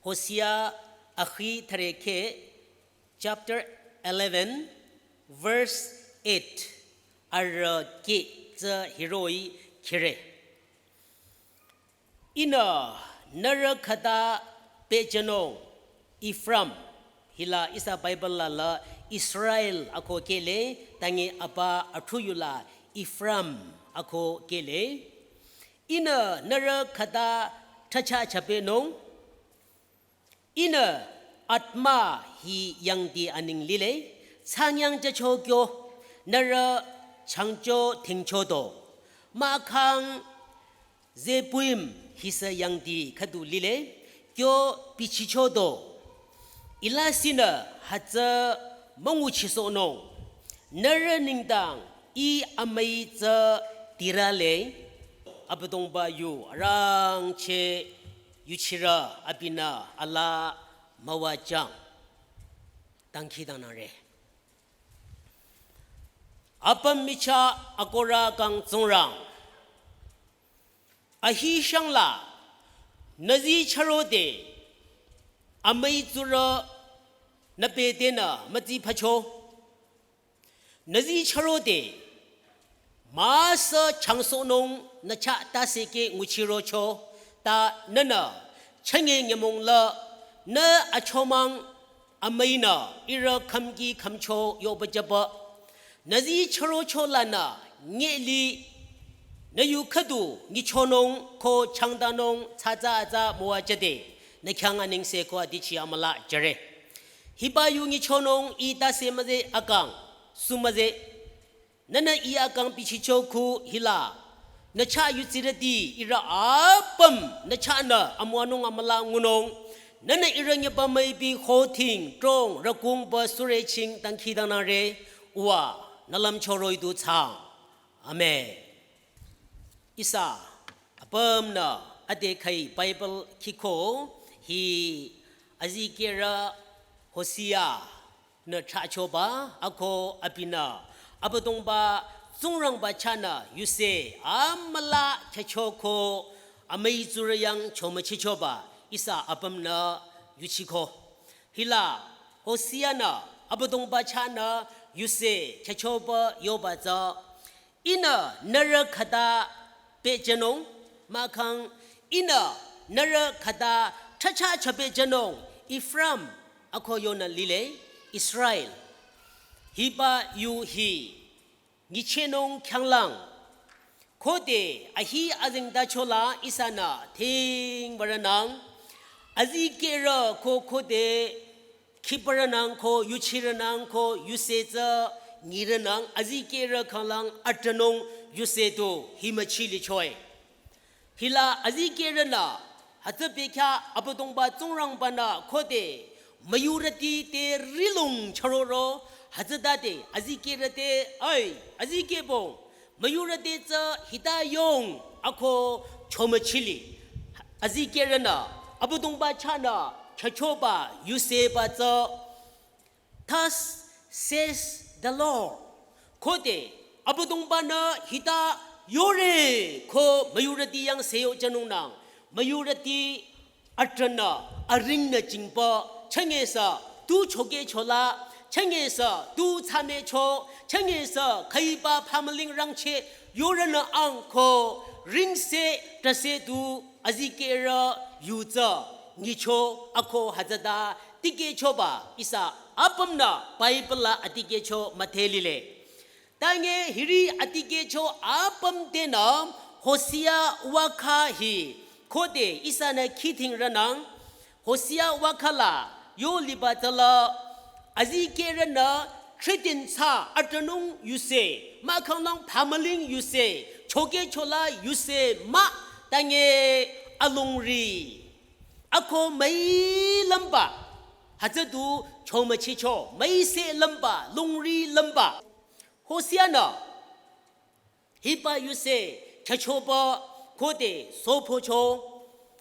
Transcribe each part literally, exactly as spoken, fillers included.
Hosea akhi thürekheh chapter eleven verse eight arüh keh tsü hiroh-i khire. Ihnü nührü khüta pehjünung Efraim, hila ihsa Bible la la Israel ako kehle, tangi apa athruyula Efraim ako kehle. Ihnü nührü khüta thrücha chapehnung. Ihnü Admah hi yangdi aning lile, thsangnyang jücho kyo, nührü changcho dhingcho do. Mahkhang Zeboim hisü yangdi khüdu lile, kyo bichicho do. Ila sinü hütsü münguchisohnung. Nührü nengdang Ih amüi tsü tirale, Abüdongba yu arangcheh yuchirü abinü alaa müwajüng. Dangkhidangnangre. Apüm michah akohrü kang Tsingrang. Ahi shangla, nü zii chürode, amüi tsurü nü bedenü mütsi phacho. Nü zii chürode, müsü changsohnung nü chah tase keh nguchirocho, ta nünü chünye nyümong la, nü achomang amüinü ihrü khümki khümcho yoba jüba. Nü zii chürocho lanü nyeli, nü yu khüdu nyichonung ko changdanung tsatsa atsa müwajüde, nü khyang anengse ko adichi amüla jüre. Hiba yu nyichonung Ih tase müzeh akang, sü müzeh. Nünü Ih akang bichicho khu hila, nü chah yutsirüti ihrü apüm nü chahnü amüwanung amüla ngunung. Nünü ihrü nyeba müipi hoting, trong, rükungba sürüching dangkhidangnangre, Uwa, nü lümcho roh-i du thsaang. Amen. Ihsa apümnü ade khai Bible khiko hi azikehrü Hosea nü thrahchoba ako abinü Abüdongba Tsingrangba chahnü yuse amüla khyüchoko amüi tsurü yang chomüchichoba ihsa apümnü yuchiko. Hila Hosea-nü Abüdongba chahnü yuse khyüchoba yoba tsü Ihnü nührü khüta pehjünung, mahkhang Ihnü nührü khüta thrücha chapehjünung, Efraim, ako yonü lile, Israel. Hiba yu hi, nyichehnung khyanglang. Khode ahi azengtachola ihsanü thingbarünang, azikehrü ko khode khibarünang ko, yuchirünang ko, yuse tsü nyirünang, azikehrü khanglang atranung yuse tu hi müchilichoe. Hila azikehrünü, hütsü bekhyah Abüdongba Tsingrangba-nü khode, müyurüti te rihlong chüroro, hütsütade azikehrü te, ai, azikehbong, müyurüti tsü hita yong ako chomüchili. Azikehrünü, Abüdongba chahnü, khyüchoba, yuseba tsü, Thus says the Lord. Khode, Abüdongba-nü hita yore ko müyurüti yang seyo jünungnang, müyurüti atranü, aringnü jingba, chünye sü, tu chokehchola, chünye sü, tu tsamecho, chünye sü, khüiba phamüling rangcheh, yorünü ang ko, ringse, trase tu, azikehrü, yu tsü, nyicho, ako hütsüta, tikehchoba, ihsa, apümnü, Bible la, atikehcho, müdhelile. Tange hiri atikehcho apüm tenü Hosea wakha hi khode ihsanü khidhingrünang Hosea wakha la yo liba tsüla azikehrünü threaten thsa atranung yuse mahkhanglang phamüling yuse chokehchola yuse mah tange alongri ako müi lümba hütsü du chomüchicho müise lümba longri lümba Hosea-nü, hiba yuse khyüchoba khode sopocho,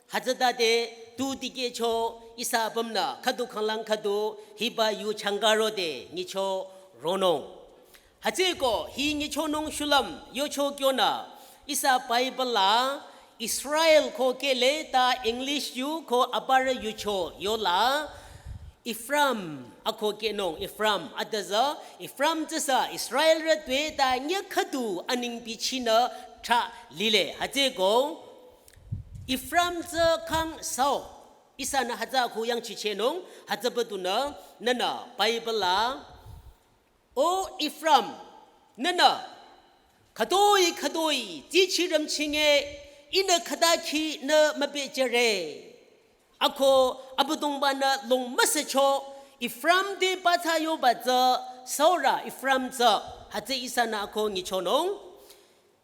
hütsütade tu tikehcho ihsa apümnü khüdu khanglang khüdu hiba yu changkarode nyicho ronung. Hütsüeko hi nyichonung shulüm yocho kyonü ihsa Bible la Israel ko kehle ta English yu ko aparü yucho yola Ephraim ako kehnung Ephraim adüzü Ephraim tsüsü Israelrü tue ta nye khüdu aning bichinü trah lile. Hütsüko Ephraim tsü khang sao ihsanü hütsü ko yangchichehnung hütsübüdunü nünü Bible la O Ephraim, nünü khütoi khütoi tsichirüm chinge ihnü khütakhi nü mübejüre. Ako Abüdongba-nü long müsücho Ephraim te patsa yoba tsü saura Ephraim tsü hütsü ihsanü ako nyichonung.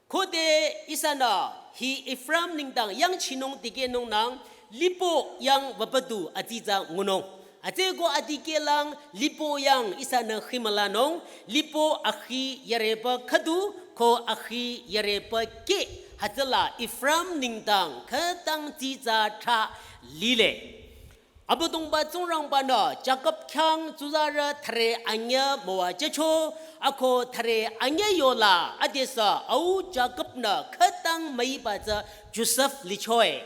Khode ihsanü hi Ephraim nengdang yangchinung dikehnungnang lipo yang wübüdu atsitsa ngunung. Hütsüko adikehlang lipo yang ihsanü khimülanung, lipo akhi yareba khüdu ko akhi yareba keh hütsüla Ephraim nengdang khütang tsitsa trah lile. Abüdongba Tsingrangba-nü Jakob khyang tsuzarü thüre anyüh müwajücho, ako thüre anyüh yola adesü au Jakob-nü khütang müiba tsü Josef lichoe.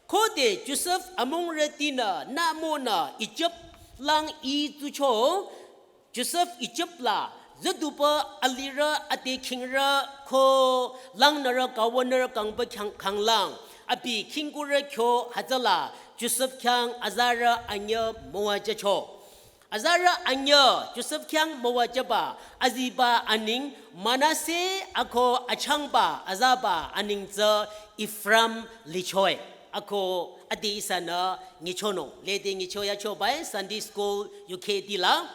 Khode Josef amungrütinü nümonü Egypt lang itsucho, Josef Egypt la züduba alirü ade khingrü ko langnürü kawanürü kangba khyang khanglang abi khingkurü kyo hütsüla Josef khyang azarü anyüh müwajücho. Azarü anyüh Josef khyang müwajüba aziba aning Manasse ako achangba azaba aning tsü Ephraim lichoe. Ako ade ihsanü nyichonung. Lede nyicho yachoba-e Sunday school U K D la.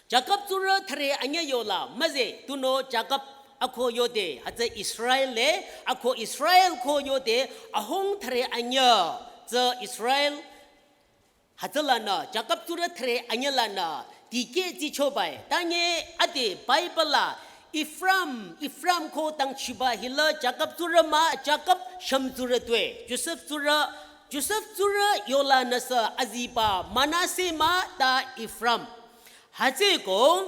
Jakob tsurü thüre anyüh yola müzeh tunüo Jakob ako yode hütsü Israel le ako Israel ko yode ahung thüre anyüh tsü Israel hütsülanü Jakob tsurü thüre anyüh lanü dikeh tsichoba-e. Tanye ade Bible la Ephraim, Ephraim ko tangchiba hila Jakob tsurü mah, Jakob shümtsurü tue. Josef tsurü, Josef tsurü yolanüsü aziba Manasse mah ta Ephraim. Hütsüko,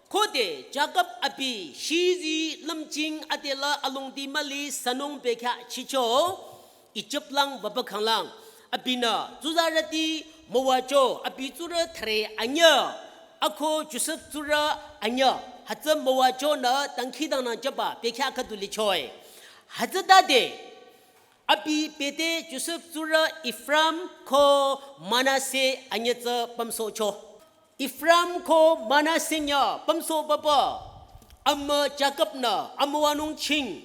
khode Jakob abi shizi lümching adela alongdi müli sünung bekhyah chicho, Egypt lang wüba khanglang. Abinü tsuzarüti müwacho abi tsurü thüre anyüh, ako Josef tsurü anyüh, hütsü müwachonü dangkhidangnang jüba bekhyah khüdu lichoe. Hütsütade, abi bete Josef tsurü Ephraim ko Manasse anyüh tsü pümsohcho. Ephraim ko Manasse nyüh pümsohbaba amü Jakob-nü amüwanung ching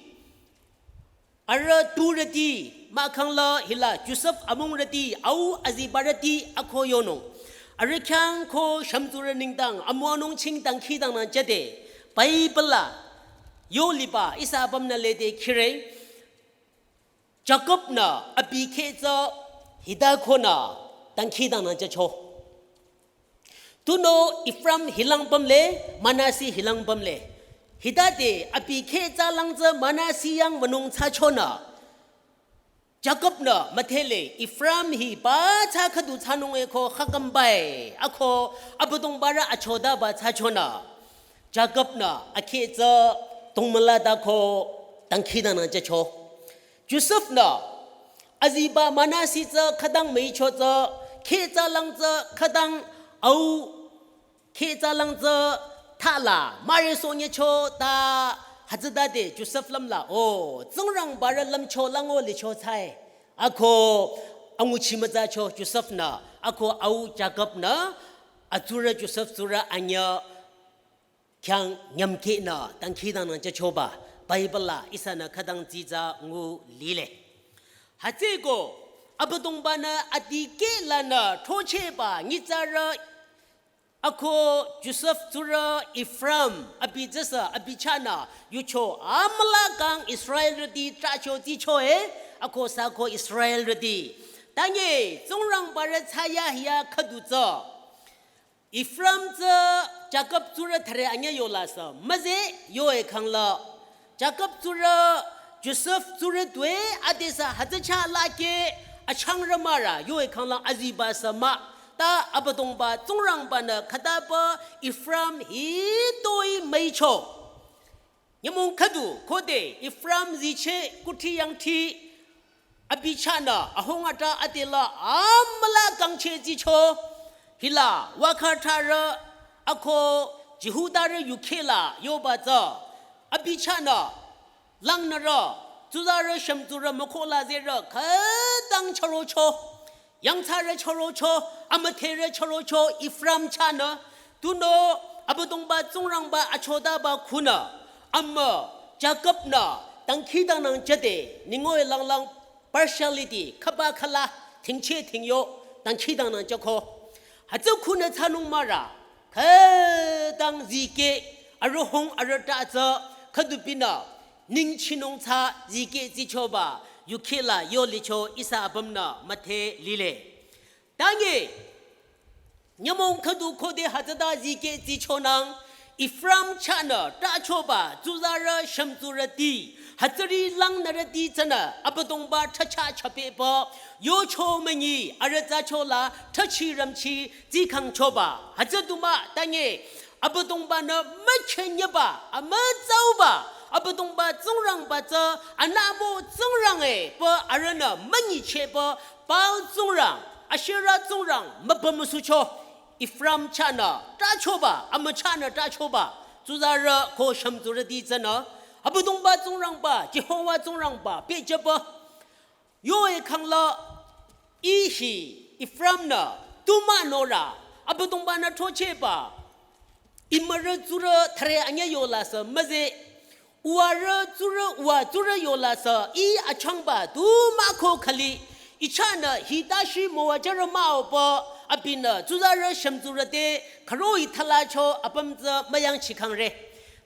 arüh turüti mahkhang la hila Josef amungrüti au azibarüti ako yonung. Arüh khyang ko shümtsurü nengdang amüwanung ching dangkhidangnang jüde Bible la yo liba ihsa apümnü lede khire. Jakob-nü abi kheh tsü hita khonü dangkhidangnang jücho. Tunüo Ephraim hilang pümle, Manasse hilang pümle. Hitade abi kheh tsü lang tsü Manasse yang wünung thsachonü. Jakob-nü müdhele Ephraim hiba tsü khüdu thsanung-e ko khakamba-e, ako Abüdongbarü achotaba thsachonü. Jakob-nü akheh tsü tongmüla dako dangkhidangnang jücho. Josef-nü aziba Manasse tsü khütang müicho tsü, kheh tsü lang tsü khütang au kheh tsü lang tsü thala müresoh nyicho ta hütsütade Josef lümla o Tsingrangbarü lümcho lang o licho thsae. Ako anguchi mütsacho Josef-nü, ako au Jakob-nü, atsurü Josef tsurü anyüh khyang nyümkehnü dangkhidangnang jüchoba Bible la ihsanü khütang tsitsa ngu lile. Hütsüko Abüdongba-nü adikeh lanü throchehba nyitsarü ako Josef tsurü Ephraim abi tsüsü abi chahnü yucho amüla kang Israelrüti trahcho tsichoe, ako sü ko Israelrüti. Tanye Tsingrangbarü thsayahiya khüdu tsü Ephraim tsü Jakob tsurü thüre anyüh yola sü müzeh yoe khangla. Jakob tsurü Josef tsurü tue adesü hütsü chah lakeh achangrü mürü yoe khangla aziba sü mah ta Abüdongba Tsingrangba-nü khütaba Ephraim hitoi müicho. Nyümong khüdu khode Efraim ziche kuthsi yangthsi abi chahnü ahung ata adela amüla kangcheh zicho. Hila wakhatharü ako Jihudarü yukheh la yoba tsü abi chahnü langnürü, tsuzarü shümtsurü mükhola zerü khütang chürocho. Yangthsarü chürocho, amüdherü chürocho Efraim chahnü, tunüo Abüdongba Tsingrangba achotaba khunü, amü Jakob-nü dangkhidangnang jüde, ningoi langlang partiality, khüba khüla, thingcheh thingyo, dangkhidangnang jüko. Hütsü khunü thsanung mahra, khütang zikeh, arüh hung arüh ta tsü, khüdubinü, ningchinung tsü zikeh zichoba, yukheh la yolicho ihsa apümnü müdhe lile. Tangi, nyümong khüdu khode hütsüta zikeh zichonang, Efraim chahnü tachoba, tsuzarü shümtsurüti, hütsüri langnürüti tsünü, Abüdongba thacha chapehba, yocho münyi, arüh tsü chola, thachi rümchi, zikangchoba, hütsü du mah, tangi, Abüdongba-nü mükhenyeba, amütsauba, Abüdongba Tsingrangba tsü, anübo Tsingrang-e, pü arühnü münyichehba, Baal tsingrang, Asherah tsingrang, mübü müsucho, Efraim chahnü, tachoba, amü chahnü tachoba, tsuzarü ko shümtsurüti tsünü, Abüdongba Tsingrangba, Jehova Tsingrangba, pehjüba, yo-e khangla, ih hi, Efraim-nü, tu mah norü, Abüdongba-nü throchehba, imürü tsurü thare anyüh yola sü müzeh, uwarü tsurü uwa tsurü yola sü ih achangba tu mah ko khüli, ih chahnü hita shi müwajürü mah-o pü, abinü tsuzarü shümtsurü te, khüro-i thalacho apüm tsü müyangchikhangre.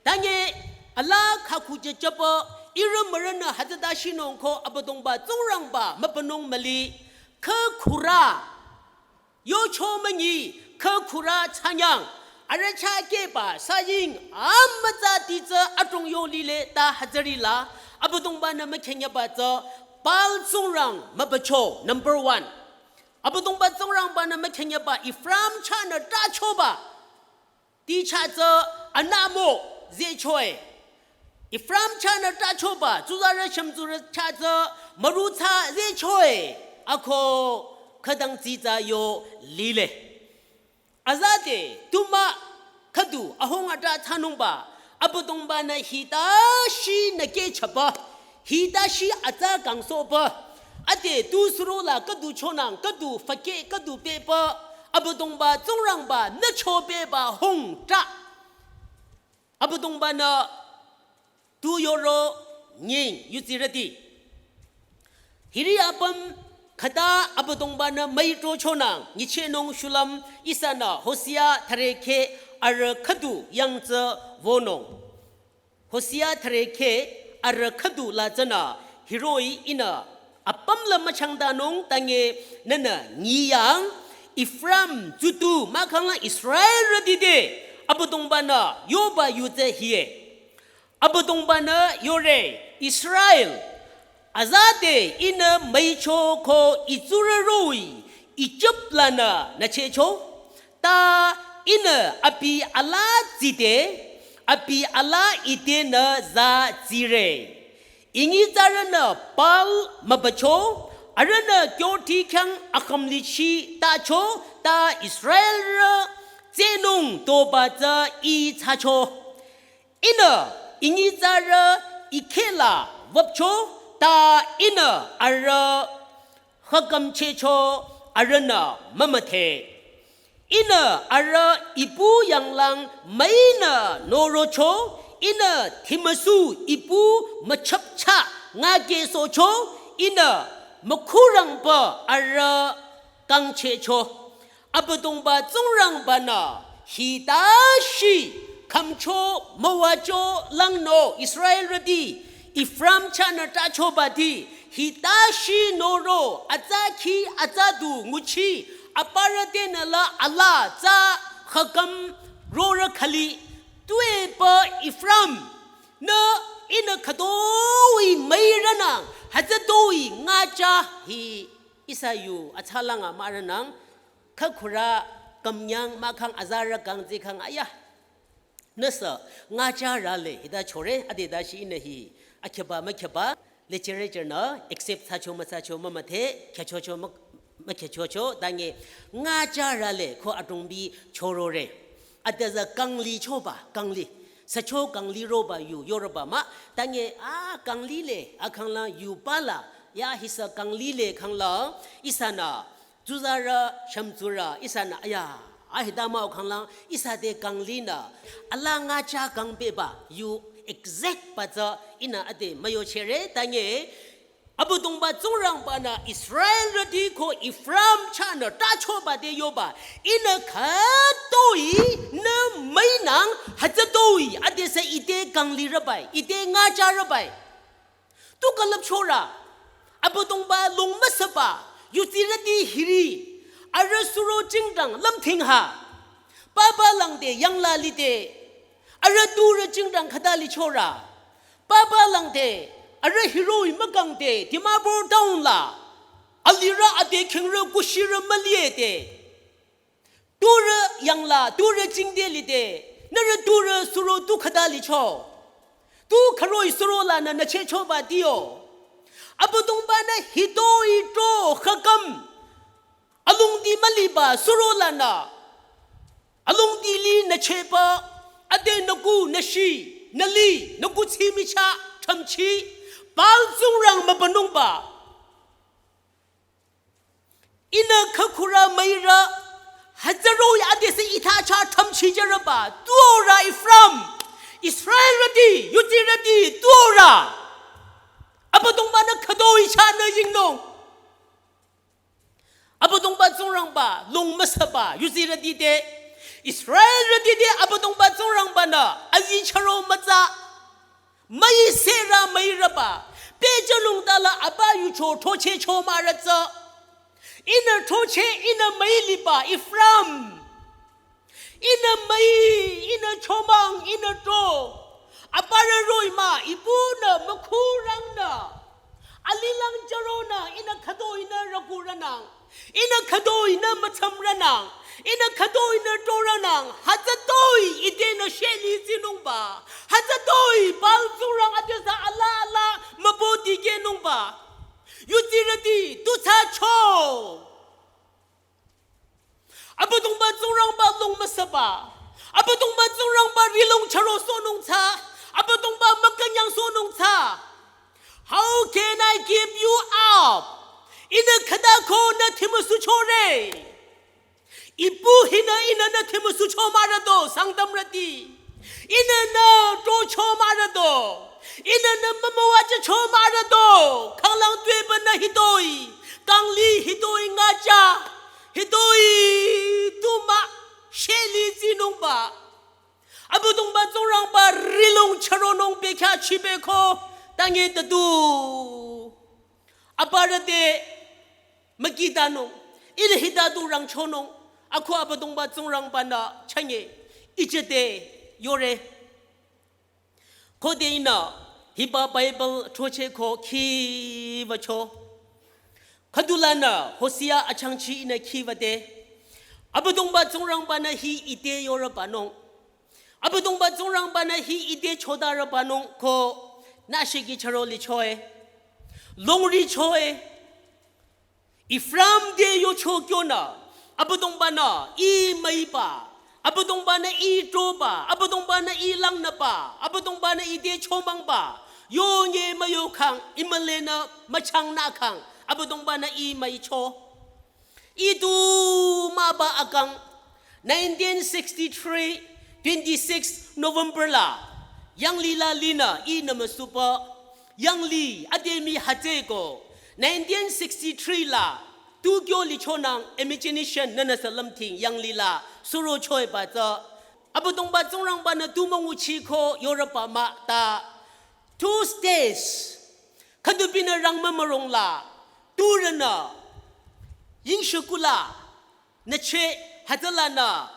Tangi, ala khakhu jüjüpü, ihrü mürünü hütsüta shinung ko Abüdongba Tsingrangba mübünung müli, khükhurü, yocho münyi, khükhurü thsanyang, arüh chah kehba saying, amütsati tsü adrong yo lile ta hütsüri la, Abüdongba-nü mükhenyeba tsü, Baal tsingrang mübücho, number one. Abüdongba Tsingrangba-nü mükhenyeba Efraim chahnü tachoba, ti chah tsü anümo zehcho-e. Efraim chahnü tachoba, tsuzarü shümtsurü chah tsü müru tsü zehcho-e. Ako khütang tsi tsü yo lile. Azate, tu mah khüdu, ahung ata thsanungba, Abüdongba-nü hita shinü kehchaba, hita shi atsa kangsohba, ade tu suro la khüdu chonang, khüdu fake, khüdu pehba, Abüdongba Tsingrangba-nü chopehba hung ta. Abüdongba-nü tu yoro nying yutsirüti. Hiri apüm khüta Abüdongba-nü müi throchonang nyichehnung shulüm ihsanü Hosea thüre kheh arüh khüdu yang tsü wünung. Hosea thüre kheh arüh khüdu la tsünü hiroh-i ihnü apüm la müchangdanung tangi nünü nyiyang Efraim tsutu mahkhang Israelrüti te Abüdongba-nü yoba yu tsü hie. Abüdongba-nü yore Israel, azate ihnü müicho ko itsurü roh-i Ijip lanü nüchehcho, ta ihnü abi alaa tside, abi alaa ite nü za tsire. Inyitsarünü Baal mübücho, arühnü kyothi khyang akhamlichi tacho, ta Israelrü tsehnung toba tsü ih thsacho. Ihnü inyitsarü ikheh la wüpcho, ta ihnü arüh hükümchehcho, arühnü mümüdhe. Ihnü arüh ipu yanglang müinü norocho, ihnü thimüsu ipu müchapcha ngakehsohcho, ihnü mükhurangba arüh kangchehcho. Abüdongba Tsingrangba-nü hita shi khümcho müwacho langnü Israelrüti Efraim chahnü tachobati hita shi noro atsa khi atsa du nguchi aparü tenü la alaa tsü hüküm rorü khali tuepü Efraim-nü ihnü khütoi müirünang hütsütoi ngacha hi ihsa yu atsalang amürünang khükhurü kümnyang mahkhang azarü kang tsikhang aya. Nüsü ngacha rale hita chore, adeta shi ihnü hi akheba mükheba lechere chernü accept thsacho müthsacho mümüdhe, khyüchocho mü-, mükhyüchocho, tange ngacha rale ko adrongbi chorore. Adesü kangli choba, kangli. Sücho kangli roba yu, yoreba mah, tange a kangli le, akhangla yu pala, ya hisü kangli le khangla, ihsanü tsuzarü, shümtsurü, ihsanü, aya, ahita mah-o khanglang, ihsa te kanglinü, ala ngacha kangpehba, yu exact ba tsü, ihnü ade müyochere, tange, Abüdongba Tsingrangba-nü Israelrüti ko Efraim chahnü tachoba te yoba, ihnü khütoi, nü müinang, hütsütoi, adesü ite kanglirübai, ite ngacharebai. Tu külüpchorü, Abüdongba longmüsaba, yudsirüti hiri, arüh suro jingdang lümthing ha. Papa langde yangla lide, arüh turü jingdang khüta lichorü. Papa langde, arüh hiroh-i mükangde, Dimapur town la. Alirü ade khingrü kushirü müliede. Turü yangla, turü jingde lide, nührü turü suro tu khüta licho. Tu khüroh-i suro lanü nüchehchoba tiyo. Abüdongba-nü hitoi tro khakam. Alongdi müliba suro lanü. Alongdi li nüchehba, ade nüku nüshi, nüli, nüku tsimicha, thamchi, Baal tsingrang mübünungba. Ihnü khükhurü müirü, hütsüroh-i adesü ita cha thamchijareba, tuorü Efraim, Israelrüti, yudsirüti, tuorü. Abüdongba-nü khütoi chahnü yingnung. Abüdongba Tsingrangba, longmüsaba, yudsirüti te, Israelrüti te, Abüdongba Tsingrangba-nü, azicharo mütsa, müiserü müireba, pehjünung tala apa yucho throchehcho mahrü tsü. Ihnü throcheh, ihnü müiliba, Efraim. Ihnü müi, ihnü chomang, ihnü tro. Aparü roh-i mah, ipunü mükhurangnü. Alilang jaronü, ihnü khütoi-nü rükuranang. Ihnü khütoi-nü mütsamranang. Ihnü khütoi-nü toranang. Hütsütoi, itenü sheli tsinungba. Hütsütoi, Baal tsingrang adesü ala ala mübü dikehnungba. Yudsirüti, tu thsacho. Abüdongba Tsingrangba longmüsaba. Abüdongba Tsingrangba rihlong chürosohnung tsü. Abüdongba mükünyangsohnung tsü. How can I give you up? Ihnü khüta ko nü thimüsuchore. Ipu hinü ihnü nü thimüsucho mahrü do, Sangtamrüti. Ihnü nü tocho mahrü do. Ihnü nü mümüwajücho mahrü do. Khanglang tuepünü hitoi. Kangli hitoi ngacha. Hitoi tu mah sheli tsinungba. Abüdongba Tsingrangba rihlong chüronung bekhyah chibeko. Tange tadu. Aparü te mükitanung, ihnü hita tu rangchonung, ako Abüdongba Tsingrangba-nü chünye, ichete yore. Khode ihnü, hiba Bible throcheh ko khiwücho. Khüdulanü, Hosea achangchi ihnü khiwüde. Abüdongba Tsingrangba-nü hi ite yorebanung. Abüdongba Tsingrangba-nü hi ite chodarebanung ko nü shiki chüro lichoe. Longri choe. Efraim te yocho kyonü, Abüdongba-nü ih müiba, Abüdongba-nü ih troba, Abüdongba-nü ih langnüba, Abüdongba-nü ite chomangba, yonye müyokhang, ih mülenü müchangnükhang, Abüdongba-nü ih müicho. Ih tu müba akang, nineteen sixty-three, twenty-six November la, yanglila linü ihnü müsupa, yangli ademi hütsüko, nineteen sixty-three la, tu kyo lichonang imagination nünü salümthing yanglila, suro choiba tsü, Abüdongba Tsingrangba-nü tu münguchiko yoreba mah ta, two states, khüdubinü rangmümürong la, turünü, yingshikula, nüche, hütsülanü,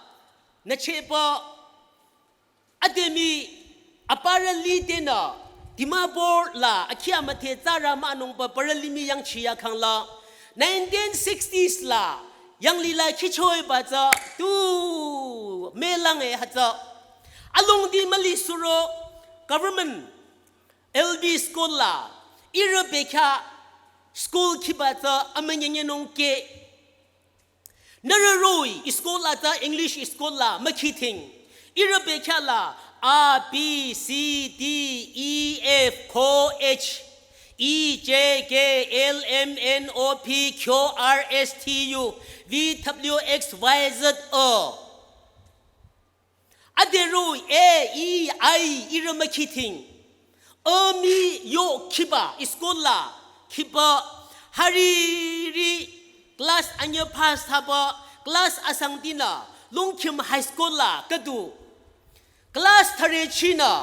nücheba, ademi, aparü litenü, Dimapur la, akhi amüdhe tsara münungba parü limih yangchiyakhang la, nineteen sixties la, yanglila khichoiba tsü, tu, mülange hütsü. Alongdi müli suro government L B school la ihrü bekhyah school khiba tsü amünyenyenung ke. Nührü roh-i school la tsü English school la mükhiting. Ihrü bekhyah la A, B, C, D, E, F, ko, H, E, J, K, L, M, N, O, P, Q, R, S, T, U, V, W, X, Y, Z, O. Adero e, i, ai, ihrü mükhiting. Ami yo khiba, school la, khiba, hariri, class anyü pass thsaba, class asangtinü, Longkhim High School la, khüdu. Class thüre chinü,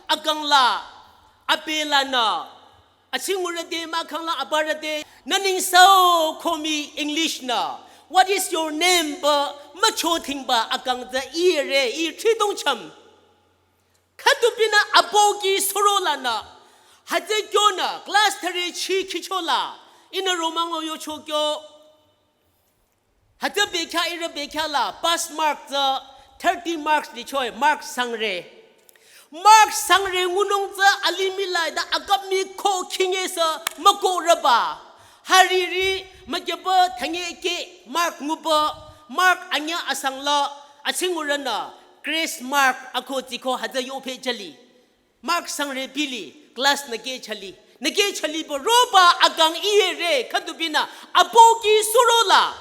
akang la, ape lanü, achingurü te mahkhang la aparü te, nü ningsao komi English nü, "What is your name?" pü müchotingba akang tsü ire, i thridong cham. Khüdu binü aboki suro lanü, hütsü kyonü, class thüre chi khicho la, ihnü romango yocho kyo. Hütsü bekhyah ihrü bekhyah la pass mark tsü thirty marks lichoe, mark sangre. Mark sangre ngunung tsü alimih la da akap mi ko khinge sü müko rüba. Hariri mükyaba thange ke mark ngupü, mark anyü asang la achingurünü grace mark ako tsiko hütsü yophe jüli. Mark sangre bili, class nü ke chali. Nü ke chali pü roba akang ire, khüdu binü, aboki suro la.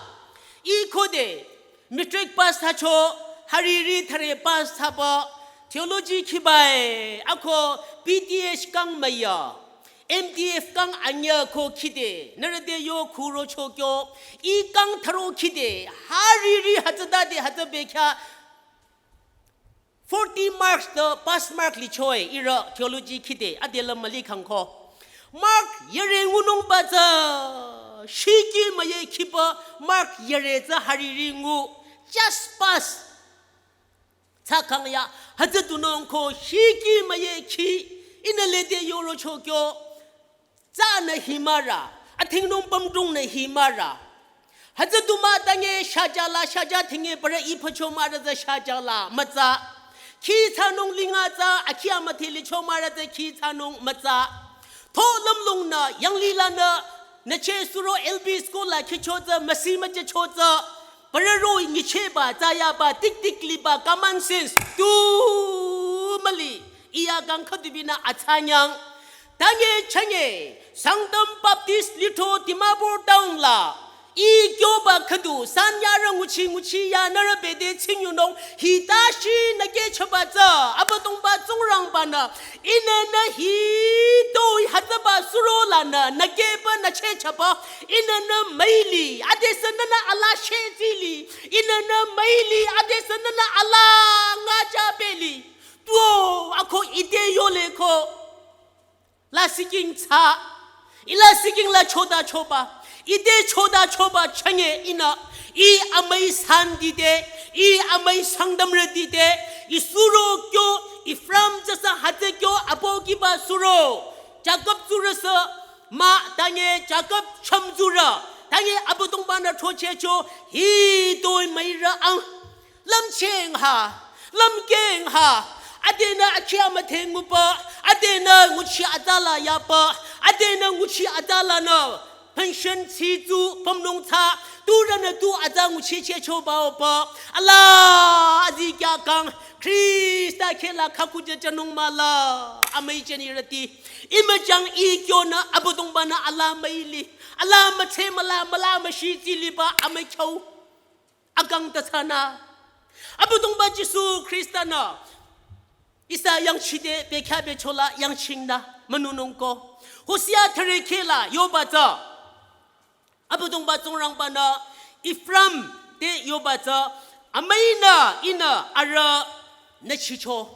I khode, matric pass thsacho, hariri thüre pass thsaba, theology khibae, ako B T H kang maya, M T F kang anyü ko khide, nührü te yo khuro cho kyo, i kang thüro khide, hariri hütsütade hütsü bekhyah, forty marks te pass mark lichoe ihrü theology khide adela müli khangko. Mark yere ngunungba tsü shiki müye khipü mark yere tsü hariri ngu just pass. Tsü khang ya hütsü dunung ko shiki müye khi ihnü lede yoro chokyo. Tsünü himara, athingnung pümdrungnü himara. Hütsü du mah tange shajala, shaja thinge parü iphacho marü tsü shajala, mütsa. Khi thsanung linga tsü, akhi amüdhe licho marü tsü khi thsanung mütsa. Tho lümlungnü, yanglilanü, nüche suro L P school la khicho tsü, müsi müche cho tsü. Parü roh-i nyichehba, tsayaba, tiktik liba, common sense, tu müli, iya gang khüdu binü atsanyang. Tange chanye, Sangtam Baptist Lithro Dimapur town la, i kyoba khüdu, sanyarü nguchi nguchi ya nührü bede tsingyunung, hita shi nü ke chaba tsü, Abüdongba Tsingrangbanü, ihnü nü hitoi hütsüba suro lanü, nü keba nü chechaba, ihnü nü müili, adesü nünü ala shezili, ihnü nü müili, adesü nünü ala ngacha beli. Tuo, ako ite yole ko. La siking tsa. Ila siking la choda choba. Ite choda choba chanye ihnü. I amai sandite. I amai sangdamretite. I suro kyo. Ephraim jasa hütsü kyo apo kiba suro. Jakob tsurüsü. Mah tange Jakob cham tsurü. Tange Abüdongbanü thochecho. Hitoi müirü ang. Lümcheng ha, lümkeng ha, adenü akhi amüdhe nguba, adenü nguchi atsala yaba, adenü nguchi atsalanü, pension tsi tsu, pümnung tsa, turünü tu atsa nguchi checho baoba, ala azikyah kang, Khrista khehla khakujü jünung müla, amüi jünirüti, imüjang i kyonü Abüdongbanü ala müili, ala mütse müla, müla müshi tsiliba, amüi kyo. Akang tatsünü. Abüdongba Jisu Khrista-nü. Ihsa yangchide bekhyah bechola yangchingnü münunungko. Hosea thüre khehla yoba tsü. Abüdongba Tsingrangbanü Ephraim te yoba tsü. Amüinü ihnü arüh nüchicho.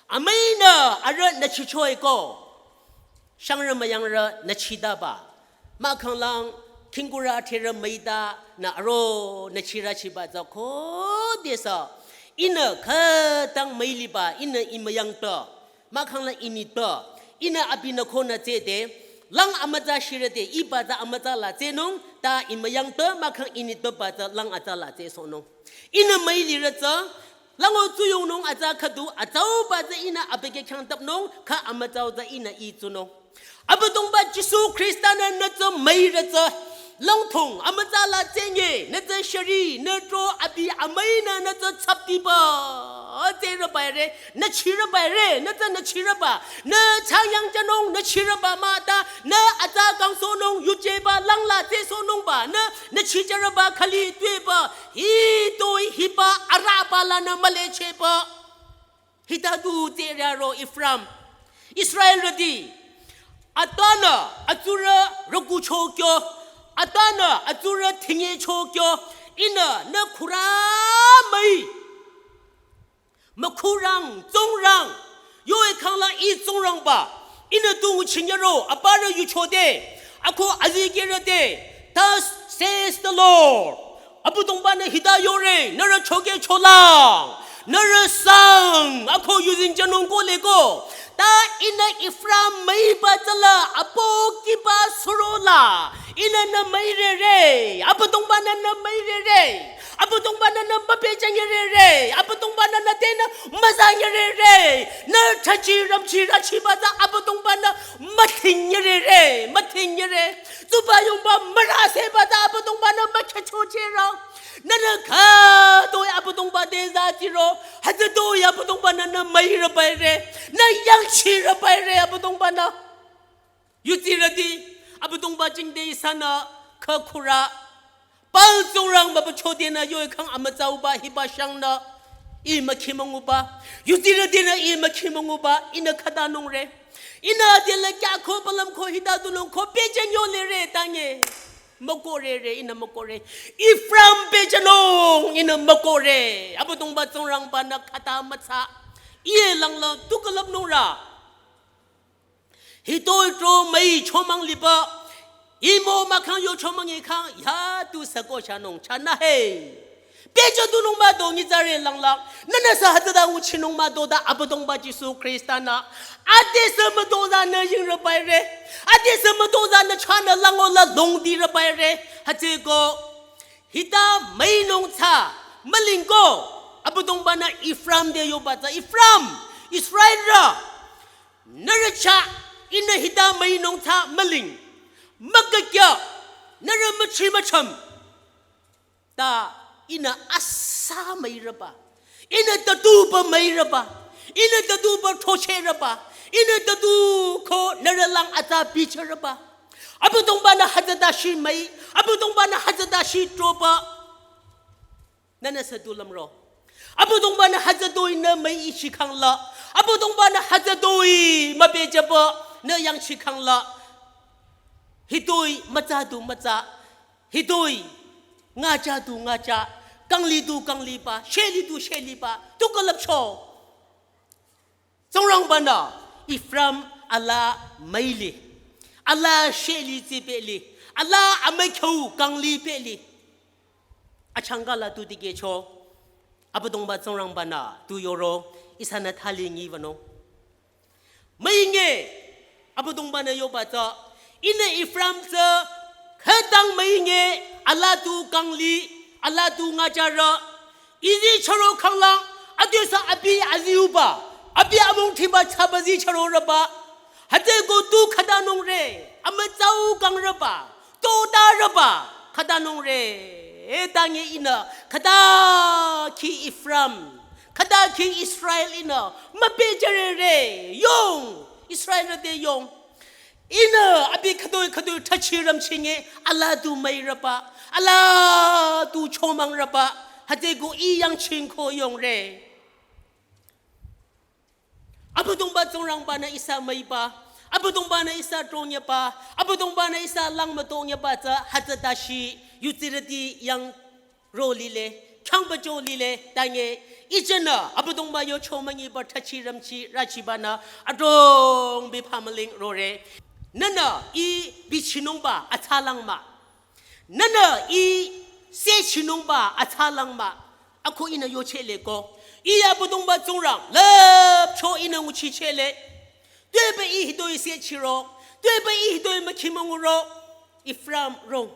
Amüinü arüh nüchicho eko. Shangrü müyangrü nüchidaba. Mahkhanglang khingkurü atherü müitanü aro nüchirü chiba tsü khodesü. Ihnü khütang müiliba, ihnü i müyangta. Mahkhanglang i nita. Ihnü abinü khonü tsede. Lang amütsa shirüde, iba tsü amütsa la tsenung, ta i müyangta, mahkhang i nitaba tsü lang atsa la tsesohnung. Ihnü müilirü tsü, Lango tsuyongnung atsa khüdu, atsauba tsü ihnü abükyü khyang tapnung, kha amütsau tsü ihnü i tsunung. Abüdongba Jisu Khrista-nü nü tsü müire tsü, langthong, amütsa la tsenye, nü tsü shari, nü tro abi amüinü nü tsü tsaptiba, tsere baire, nü chire baire, nü tsü nü chire ba, nü changyang chanung, nü chire ba mata, nü atsa kangsohnung, yujeba, langla tsesohnung ba, nü, nü chijere ba, khali tueba, hitoi hiba, araba la nü mülecheba. Hita du tsere ro Efraim. Israelrüti. Atanü atsurü rükucho kyo. Atanü atsurü thinyecho kyo. Ihnü nü khura müi. Mükhurang, Tsingrang. Yo-i khangla i Tsingrangba. Ihnü tu nguchinyero. Aparü yuchode. Ako azikehrüde. Thus says the Lord. Abüdongba-nü hita yore, nührü chokeh cholang, nührü sang, ako yuzeng chanung kohleko. Ta ihnü Efraim müiba tsüla, apo kiba surola, ihnü nü müirere, Abüdongba-nü nü müirere, Abüdongba-nü nü müpehchanyerere, Abüdongba-nü nü tenü müzanyerere, nü thachi ramchi rachiba tsü Abüdongba-nü müthinyerere, müthinyere. Tsuba yongba müraseba ta Abüdongba-nü mükhechochero. Nünü khütoi Abüdongba te zatiro. Hütsütoi Abüdongba-nü nü müire baire. Nü yangchire baire Abüdongba-nü. Yutsirüti Abüdongba jingte ihsanü khükhura. Baal Tsingrangba pü chodenü yo-i khang amütsauba hiba shangnü. I mükhimünguba. Yutsirütinü i mükhimünguba. Ihnü khatanungre. Ihnü adela kya ko palam ko hita dunung ko pehchenyo lere tanye. Mükohrere, ihnü mükohre. Efraim pehchenung, ihnü mükohre. Abüdongba Tsingrangba-nü khata mütsa. Iye langla tu külüpnungra. Hitoi tro müi chomang liba. Imo mahkhang yo chomang ikhang, ya tu sako chanung, chanü he. Pehche dunung mado nyitsarü langlang. Nünü sü hütsüta nguchinung mado ta Abüdongba Jisu Khrista-nü. Adesü müdo ta nü yingre baire. Adesü müdo ta nü chanü lango la longdire baire. Hütsüko. Hita müinung tsü. Mülingko. Abüdongba-nü Efraim te yoba tsü. Efraim. Israelrü. Nührü chah. Ihnü hita müinung tsü müling. Mükakya. Nührü müchi mücham. Ta ihnü asa müireba. Ihnü tatuba müireba. Ihnü tatuba thochereba. Ihnü tatu ko nührü lang atsa bichereba. Abüdongba-nü hütsüta shi müi. Abüdongba-nü hütsüta shi troba. Nünü sü du lümro. Abüdongba-nü hütsütoi nü müi ichikhangla. Abüdongba-nü hütsütoi mübejeba nü yangchikhangla. Hitoi mütsa du mütsa. Hitoi, ngacha du ngacha, kangli du kangliba, sheli du sheliba, tu külüpcho. Tsingrangba-nü, Efraim ala müili, ala sheli tsipeli, ala amükhyu kangli peli. Achangka la tu dikehcho, Abüdongba Tsingrangba-nü, tu yoro, ihsanü thali ngi wünung. Müinge, Abüdongba-nü yoba tsü, ihnü Efraim tsü, khütang müinge, ala tu kangli, ala tu ngacharü, izi charo khanglang, adesü abi aziuba, abi amung thiba chaba zi charo rüba, hütsüko tu khatanungre, amütsau kangreba, todareba, khatanungre, e tange ihnü, khata ki Efraim, khata ki Israel ihnü, müpecherere, yong, Israelrü te yong. Ihnü, abi khütoi khütoi thachi ramchinge, ala tu müireba, ala tu chomangreba, hütsüko i yangchingko yongre. Abüdongba Tsingrangba-nü ihsa müiba, Abüdongba-nü ihsa trongyeba, Abüdongba-nü ihsa lang mütongyeba tsü hütsüta shi yutsirüti yang ro lile, khyangba jo lile, tange, ichenü, Abüdongba yo chomüngiba thachi ramchi rachiba-nü, adrong bi phamüling rore. Nünü, i bichinungba, atsalang mah. Nünü i sechinungba atsalang mah. Ako ihnü yochele ko. I Abüdongba Tsingrang. Lüpcho ihnü nguchichele. Tuepü i hitoi sechiro. Tuepü i hitoi mükhimünguro. Efraim rong.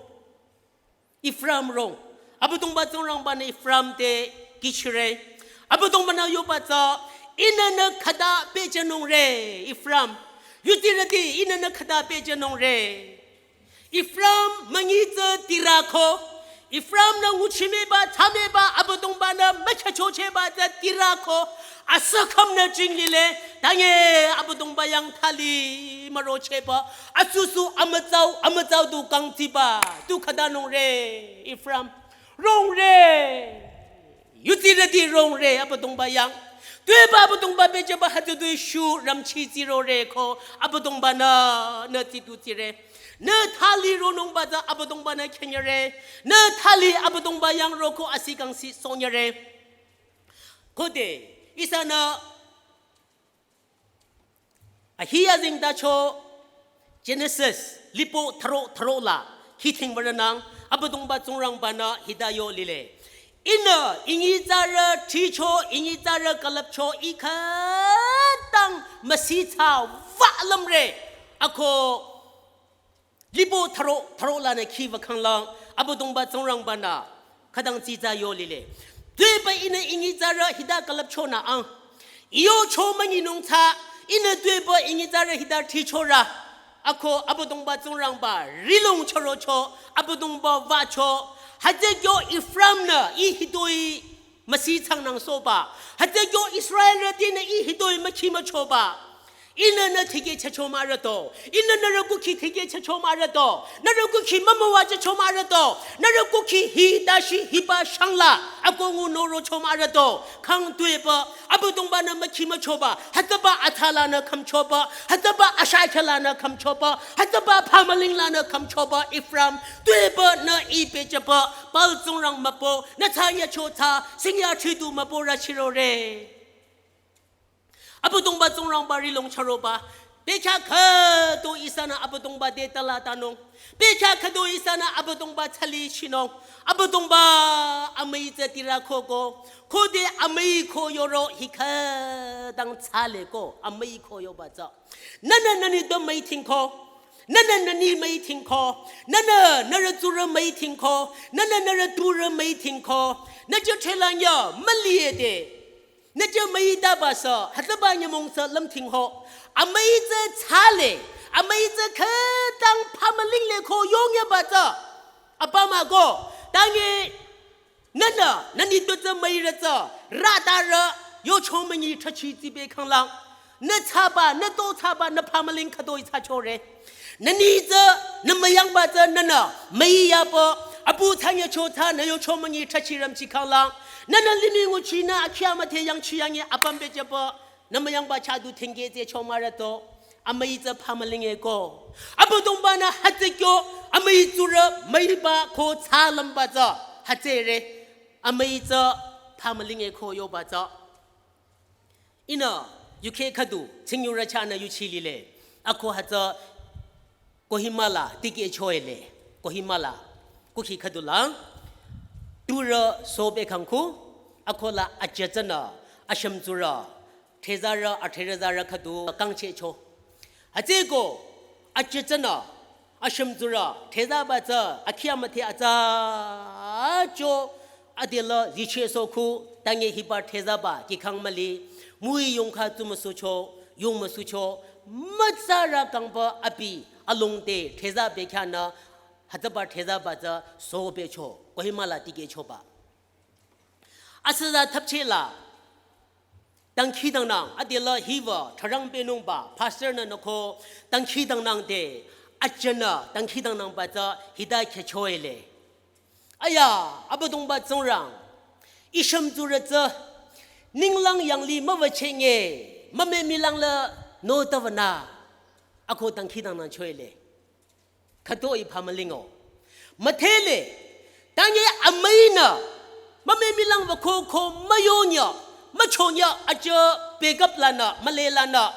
Efraim rong. Abüdongba Tsingrangba-nü Efraim te kihchire. Abüdongba-nü yoba tsü, ihnü nü khüta pehjünungre, Efraim. Yutsirüti, ihnü nü khüta pehjünungre. Efraim münyi tsü tirako. Efraim-nü nguchimüba, thsamüba, Abüdongba-nü mükyachochehba tsü tirako. Asükhümnü jinglile, tange Abüdongba yang thali mürochehba. Atsüsü amütsau, amütsau du kangtiba. Tu khütanungre, Efraim. Rongre. Yutsirüti rongre Abüdongba yang. Tuepü Abüdongba pehjüba hütsüdu shu ramchi tsirore ko Abüdongba-nü nü tsitu tsire. Nü thali ronungba tsü Abüdongba-nü künyare. Nü thali Abüdongba yang roko asi kangsi sonyare. Khode, ihsanü ahi azengtacho Genesis, lipo tharo tharo la, khithing baranang, Abüdongba Tsingrangba-nü hita yo lile. Ihnü, inyitsarü thricho, inyitsarü külüpcho, ih khütang müsitsa wü lümre. Ako, lipo tharo, tharo lanü khiwü khanglang, Abüdongba Tsingrangba-nü, khütang tsitsa yo lile. Tuepü ihnü inyitsarü hita külüpchonü ang. Iyo cho münyinung tsü, ihnü tuepü inyitsarü hita thrichorü. Ako Abüdongba Tsingrangba, rihlong chürocho, Abüdongba wücho. Hütsü kyo Efraim-nü, ih hitoi müsi changnang soba. Hütsü kyo Israelrütinü ih hitoi mükhi müchoba. Ihnü nü tikehchehcho mah rüto. Ihnü nührü kukhi tikehchehcho mah rüto. Nührü kukhi mümüwajücho mah rüto. Nührü kukhi hi dashi hiba shangla. Ako ngu norocho mah rüto. Khang tuepü. Abüdongba-nü mükhi müchoba. Hütsüba atsa lanü khümchoba. Hütsüba ashakhe lanü khümchoba. Hütsüba phamüling lanü khümchoba. Efraim. Tuepü nü ih pehjüba. Baal tsingrang mübü. Nü tsü yacho tsü. Singya chidu mübürü chirore. Abüdongba Tsingrangba rihlong chüroba. Bekhyah khüdu ihsanü Abüdongba te tala tanung. Bekhyah khüdu ihsanü Abüdongba thali chinung. Abüdongba amüi tsü tirako ko. Khode amüi ko yoro hi khütang tsale ko. Amüi ko yoba tsü. Nünü nü nitpü müithingko. Nünü nü ni müithingko. Nünü nührü tsurü müithingko. Nünü nührü turü müithingko. Nü jüthela ya müliede. Nü jü müitaba sü, hütsüba nyümong sü lümthingho. Amüi tsü tsale, amüi tsü khütang phamüling le ko yongyaba tsü. Apa mah ko, tange, nünü, nü nitpü tsü müirü tsü, rütarü, yocho münyi thachi tsibe khanglang. Nü tsaba, nü to tsaba, nü phamüling khütoi tsachore. Nü ni tsü, nü müyangba tsü, nünü, müiyapü, apu tsü nyacho tsü, nü yocho münyi thachi ramchi khanglang. Nünü limih nguchinü akhi amüdhe yangchi yangi apüm pehjüpü, nü müyangba chah du thingke tsü cho mah rüto, amüi tsü phamüling e ko. Abüdongba-nü hütsü kyo, amüi tsurü, müiba ko tsü lümba tsü, hütsüre, amüi tsü phamüling e ko yoba tsü. Ihnü, yukheh khüdu, tsingyurü chahnü yuchi lile. Ako hütsü Kohima la tikehcho ele. Kohima la, kukhi khüdu la. Turü sobe khangkhu, ako la ajütsünü, ashümtsurü, thezarü, atherezarü khüdu kangchehcho. Hütsüeko, ajütsünü, ashümtsurü, thezaba tsü, akhi amüdhe atsa cho, adela zicheh sokhu, tange hiba thezaba, kikhang müli, müi yongkha tsumüsucho, yongmüsucho, mütsarü kangba abi, alongte, theza bekhyah nü, hütsüba thezaba tsü, sobecho, Kohima la tikehchoba. Asüza thapcheh la, dangkhidangnang, adela hiwü, tharang pehnungba, pastor nü noko, dangkhidangnang te, ajünü, dangkhidangnangba tsü, hita khyücho ele. Aya, Abüdongba Tsingrang, ishümtsurü tsü, ninglang yangli müwüchenge, mümemilang la, no tawünü, ako dangkhidangnangcho ele. Khütoi phamülingo. Müdhele, tange amüinü, mümemilang wüko ko müyonyü, müchonyü ajü pekap lanü, müle lanü.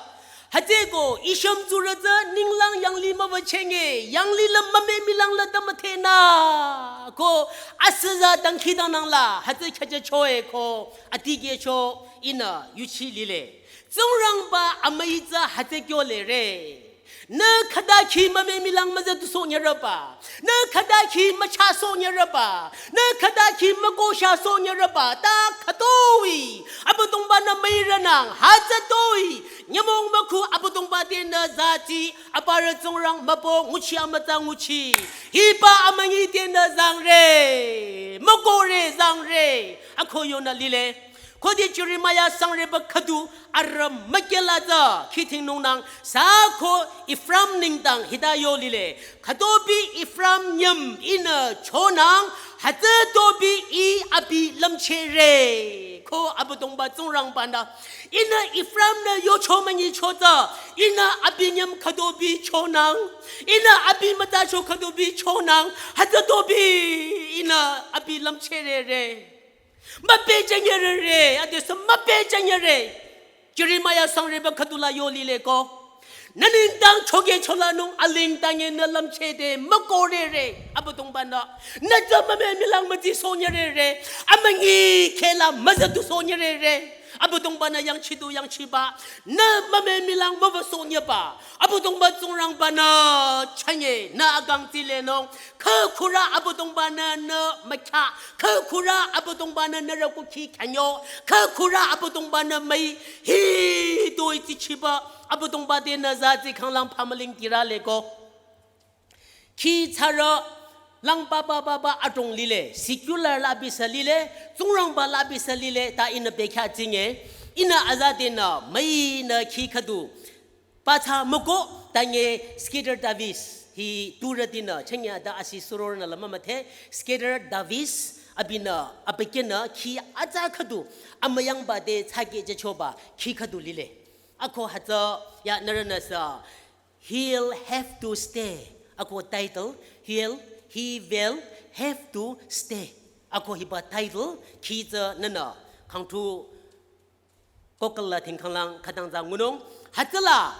Hütsüeko, ishümtsurü tsü ninglang yangli müwüchenge, yangli la mümemilang la ta müdhenü. Ko, asüza dangkhidangnang la, hütsü khyüjücho e ko, atikehcho ihnü yuchi lile. Tsingrangba amüi tsü hütsü kyo lere. Nü khüta khi mümemilang müzütusoh nyürüba. Nü khüta khi müchasoh nyürüba. Nü khüta khi mükohshasoh nyürüba. Ta khütoi Abüdongba-nü müirünang. Hütsütoi nyümong mükhu Abüdongba tenü zati. Aparü Tsingrang mübü nguchi amütsa nguchi. Hiba amünyi tenü zangre. Mükohre zangre. Ako yonü lile. Khode Jeremiah sangreba khüdu arü mükela tsü khidhingnungnang sa ko Efraim nengdang hita yo lile. Khütobi Efraim nyüm ihnü chonang, hütsütobi ih abi lümchehre. Ko Abüdongba Tsingrangba-nü. Ihnü Efraim-nü yocho münyicho tsü, ihnü abi nyüm khütobi chonang, ihnü abi mütsacho khütobi chonang, hütsütobi ihnü abi lümchehre re. Müpehjünyüre re, adesü müpehjünyüre. Jeremiah sangreba khüdula yo lile ko. Nü nengdang chokecholanung aling tange nü lümchehde mükohre re. Abüdongba-nü. Nü tsü mümemilang mütsisoh nyürere. Amünyi khela müzütusoh nyürere. Abüdongba-nü yangchidu yangchiba. Nü mümemilang mübüsoh nyüba. Abüdongba Tsingrangba-nü chünye nü akang tsilenung. Khükhurü Abüdongba-nü nü mükya. Khükhurü Abüdongba-nü nührü kukhi khanyo. Khükhurü Abüdongba-nü müi hitoi tsichiba. Abüdongba tenü zati khanglang phamüling tirale ko. Khi tsarü lang papa papa adrong lile. Secular la bisa lile. Tsingrangba la bisa lile. Ta ihnü bekhyah tsinge. Ihnü aza tenü müinü khi khüdu. Patsa müko tange Skeeter Davis hi turütinü chengya ta asi surornü la mümüdhe Skeeter Davis abinü abükyünü khi atsa khüdu amüyangba te tsakehjüchoba khi khüdu lile. Ako hütsü ya nührünü sü He'll Have to Stay. Ako title He'll, He Will Have to Stay. Ako hiba title khi tsü nünü khangthu kokala thingkhanglang khütang tsü ngunung. Hütsüla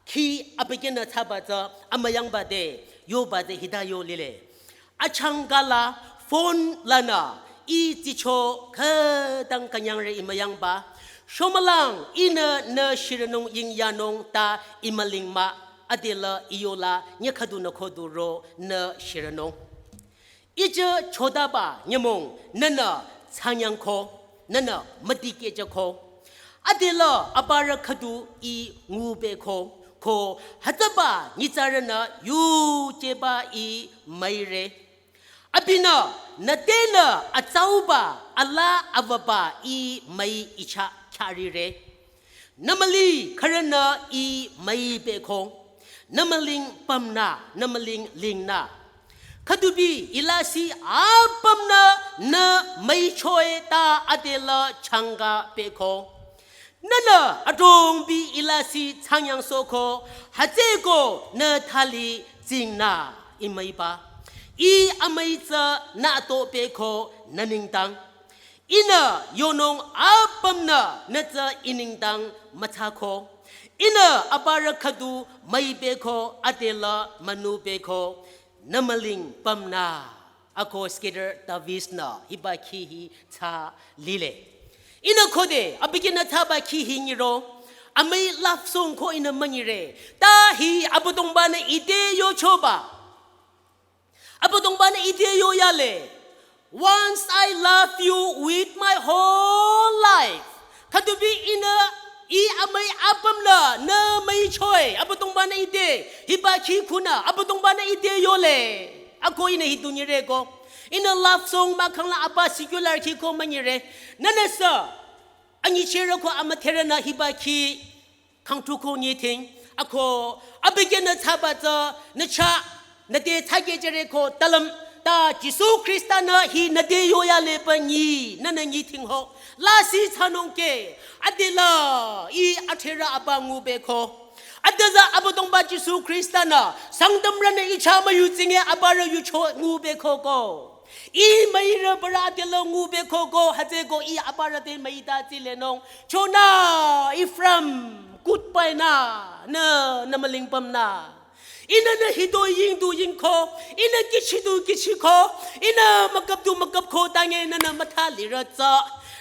khi abükyünü thsaba tsü amüyangba te yoba te hita yo lile. Achangkala phone lanü ih tsicho khütang künyangre imüyangba. Shomülang ihnü nü shirünung yingyanung ta imüling mah adela iyola nyekhüdunü khoduro nü shirünung. Ije chodaba nyümong nünü tsanyangko, nünü müdikehjüko. Adela abürü khüdu ih ngubeko, ko hütsüba nyitsarünü yujeba ih müire. Abinü nü tenü atsauba ala avaba ih müi icha khyarire. Nü müli khürünü ih müi beko, nü müling pümnü, nü müling lingnü. Khüdubi ilasih apümnü nü müichoe ta adela changa beko. Nünü adrongbi ilasih tsanyangsohko, hütsüeko nü thali tsingnü imüiba. Ih amüi tsü nü ato beko nü nengdang. Ihnü yonung apümnü nü tsü ih nengdang müthsako. Ihnü abürü khüdu müi beko adela münu beko nü müling pümnü. Ako Skeeter Davis-nü hiba khi hi thsa lile. Ihnü khode abükyünü thsaba khi hi nyiro. Amüi love song ko ihnü münyire. Ta hi Abüdongba-nü ite yochoba. Abüdongba-nü ite yoyale. Once I love you with my whole life. Khüdubi ihnü ih amüi apümnü nü müichoe. Abüdongba-nü ite hiba khi khunü Abüdongba-nü ite yole. Ako ihnü hi tu nyireko. Ihnü love song mahkhangla apa secular khi ko münyire. Nünüsü anyicherü ko amüdherünü hiba khi khangthuko nyithing, ako abükyünü thsaba tsü nü chah, nü te thsakehjüre ko talüm, ta Jisu Khrista-nü hi nü te yoyaleba nyi, nünü nyithing ho. Lasih thsanungke, adela ih adherü apa ngubeko. Adüzü Abüdongba Jisu Khrista-nü, Sangtamrünü ih chah müyutsinge abürü yucho ngubeko ko. Ih müire bürü adela ngubeko ko, hütsüeko ih abürü te müita tsilenung. Chonü Efraim, goodbye nü, nü, nü müling pümnü. Ihnü nü hitoi yingdu yingko, ihnü kihchidu kihchiko, ihnü müküpdu müküpko tange nünü mütha lirü tsü.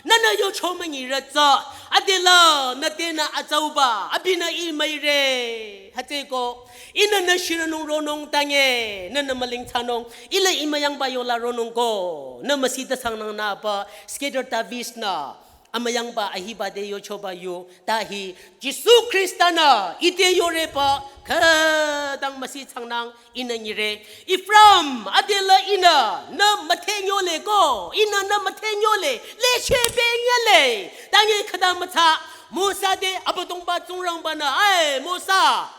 Nühnü yocho münyirü tsü, adela nü tenü atsauba, abinü ih müire. Hütsüeko, ihnü nü shirünung ronung tanye, nühnü müling thsanung, ila ih müyangba yola ronung ko, nü müsi ta sangnang nü apa, scatter ta vis nü, amüyangba ahiba te yochoba yu, ta hi, Jisu Khrista nü, ite yoreba, khütang müsi tsangnang, ihnü nyire. Efraim, adela ihnü, nü müthenyole ko, ihnü nü müthenyole, leche penyale. Tanye khüta mütsa, Mosa te Abüdongba Tsingrangba nü, ai, Mosa.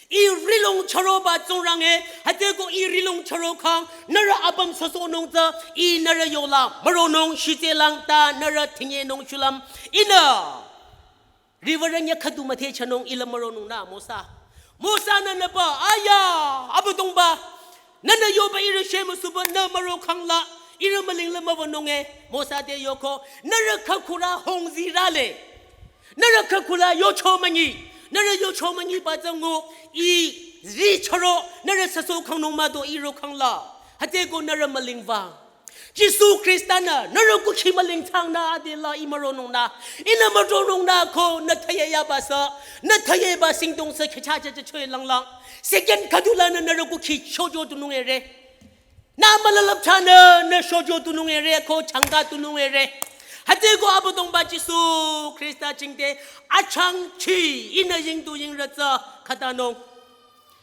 Ih rihlong chüroba Tsingrang e, hütsüeko ih rihlong chüro khang, nührü apüm süsohnung tsü, ih nührü yola, müronung shitselang ta, nührü thinyenung shulüm, ihnü. Riwürü nyü khüdu müthehchonung ila müronung nü Mosa. Mosa nü nüba, aya, Abüdongba. Nühnü yoba ihrü shemüsuba nü müro khangla, ihrü müling la müwünung e. Mosa te yoko, nührü khükhurü hongzirale. Nührü khükhurü yocho münyi. Nührü yocho münyiba tsü ngu, ih ri chüro, nührü süsoh khangnung mah do ih ro khangla. Hütsüeko nührü müling wü. Jisu Khrista nü, nührü kukhi müling thsangnü adela ih müronung nü, ihnü müronung nü ko nü thayeyaba sü, nü thayeba singdong sü khecha cha cha choi lang lang. Second khüdu lanü nührü kukhi shojo tunung ere. Nü mülalap chanü, nü shojo tunung ere ko changa tunung ere. Hütsüeko Abüdongba Jisu Khrista jingte, achangchi, ihnü yingdu yingrü tsü, khütanung.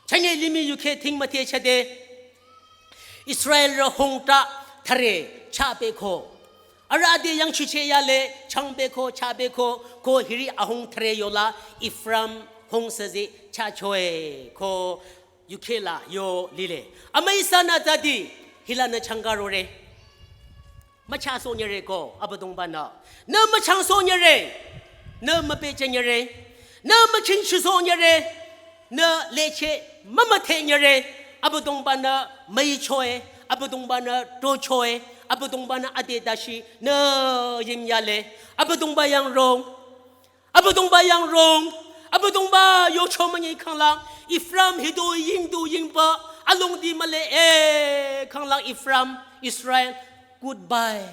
Chanye limih yukhe thing müthehchade. Israelrü hongta thare chah peko. Arüh ade yangchicheh yale chang peko, chah peko, ko hiri ahong thare yola Efraim hong süzi chah choe ko yukhe la yo lile. Amüi sanü zadi hila nü changa rore. Müchah sohnyüre ko Abüdongba nü. Nü müchang sohnyüre. Nü müpehcheh nyüre. Nü müchingshi sohnyüre. Nü leche mümütheh nyüre. Abüdongba nü müichoe. Abüdongba nü tochoe. Abüdongba nü ade dashi nü yimyale. Abüdongba yangrong. Abüdongba yangrong, Abüdongba yocho münyi khanglang, Efraim hidu yingdu yingba, alongdi mühle e khanglang Efraim, Israel, goodbye.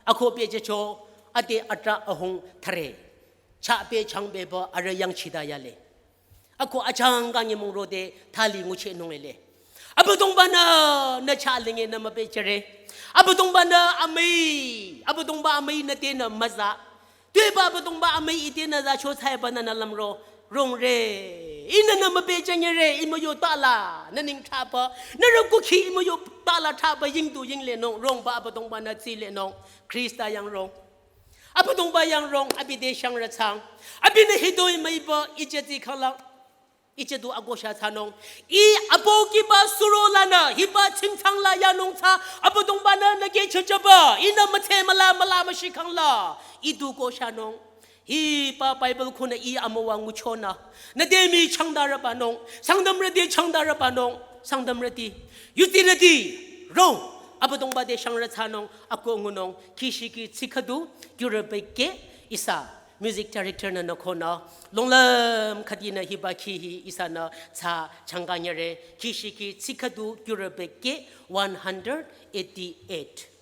Ako pehjücho, ade atra ahong thare. Chah peh chang pehba arüh yangchida yale. Ako achangka nyümong rode thali nguchehnung ele. Abüdongba nü, nü chah linge nü müpehjüre. Abüdongba nü amüi, Abüdongba amüi nü tenü müza. Tuepü Abüdongba amüi ite nü zacho thsaiba nü nü lümro, rongre. Ihnü nü müpehjünyüre, ih müyo tala, nü ning thsaba. Nührü kukhi ih müyo tala thsaba, yingdu yinglenung, rongba Abüdongba nü tsilenung. Khrista yangrong. Abüdongba yangrong, abi te shangrü thsang. Abinü hitoi müiba, ije tsi khanglang. Ije du akosha thsanung. Ih apohkiba suro lanü, hiba tsingthsang la yanung thsa, Abüdongba nü nü keh chüchüba, ihnü mütse müla müla müshi khangla, ih du koshanung. Hiba Bible khunü ih amüwa nguchonü. Nü te mii changdarübanung, Sangtamrü te changdarübanung, Sangtamrüti, yutirüti, rong, Abüdongba te shangrü thsanung, ako ngunung, kishiki tsi khüdu, kyurü bekeh, ihsa. Music director nü nü khonü, longlüm khüdinü hiba khi hi ihsanü thsa changkanyüre, kishiki tsi khüdu kyurü bekeh one hundred eighty-eight.